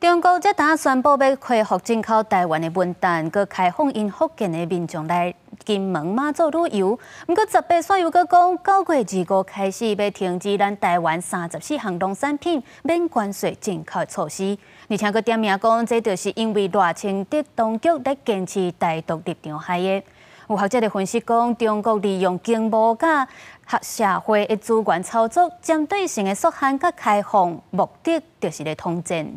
中國這呾宣布欲恢復進口台灣的文旦，閣開放𪜶福建的民眾來金門馬祖旅遊。毋過18煞又閣講，9月25開始欲停止咱台灣34項農產品免關稅進口措施，而且閣點名講，這就是因為賴清德當局咧堅持台獨立場害的。有學者咧分析講，中國利用經貿佮社會的資源操作，針對性的縮限佮開放，目的就是咧統戰。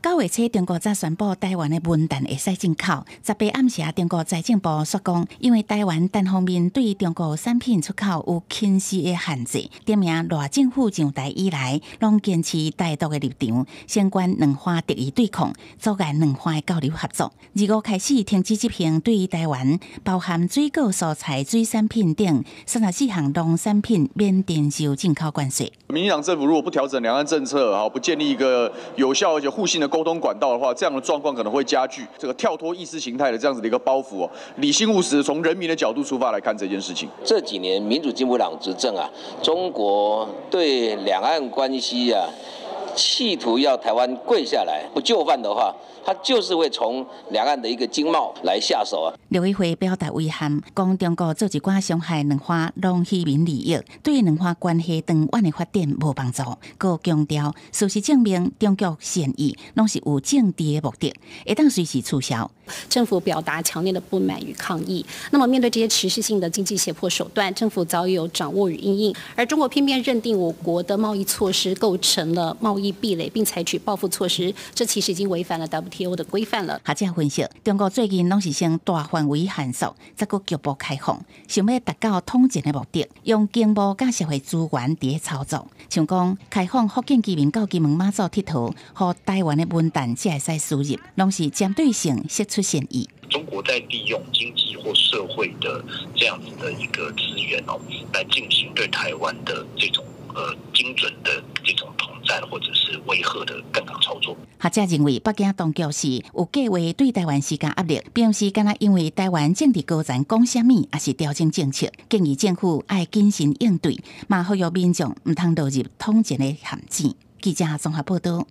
9月初，中國才宣布台灣的文旦會使進口。18暗時，中國財政部煞講，因為台灣單方面對中國產品出口有輕視的限制，點名賴政府上台以來，攏堅持台獨的立場，相關兩岸敵意對抗，阻礙兩岸的交流合作。25開始停止執行對台灣包含水果、蔬菜、水產品等34項農產品免徵收進口關稅。民進黨政府如果不調整兩岸政策，哈，不建立一個有效而且互信的溝通管道的話，這樣的狀況可能會加劇。這個跳脫意識形態的這樣子的一個包袱哦，理性務實，從人民的角度出發來看這件事情。這幾年民主進步黨執政啊，中國對兩岸關係啊，企圖要台灣跪下來不就範的話，他就是會從兩岸的一個經貿來下手啊。陸委會表達遺憾，講中國做一寡傷害兩岸農漁民利益，對兩岸關係長遠的發展無幫助。閣強調，事實證明中國善意攏是有政治的目的，會當隨時取消。政府表達強烈的不滿與抗議。那麼面對這些持續性的經濟脅迫手段，政府早已有掌握與因應，而中國偏偏認定我國的貿易措施構成了貿易壁壘，並採取報復措施，這其實已經違反了 WTO 的規範了。學者分析，中國最近攏是先大範圍限縮，再閣局部開放，想欲達到統戰的目的，用經貿佮社會資源佇咧操作。像講開放福建居民到金門馬祖𨑨迌，予台灣的文旦才會使輸入，攏是針對性釋出善意。中國在利用經濟或社會的這樣子的一個資源哦，來進行對台灣的這種精準的這種統戰或者是威嚇的槓桿操作。學者認為，北京當局是有計劃對台灣施加壓力，並毋是干焦因為台灣政治高層講啥物，抑是調整政策。建議政府愛謹慎應對，嘛呼籲民眾毋通落入統戰的陷阱。記者綜合報道。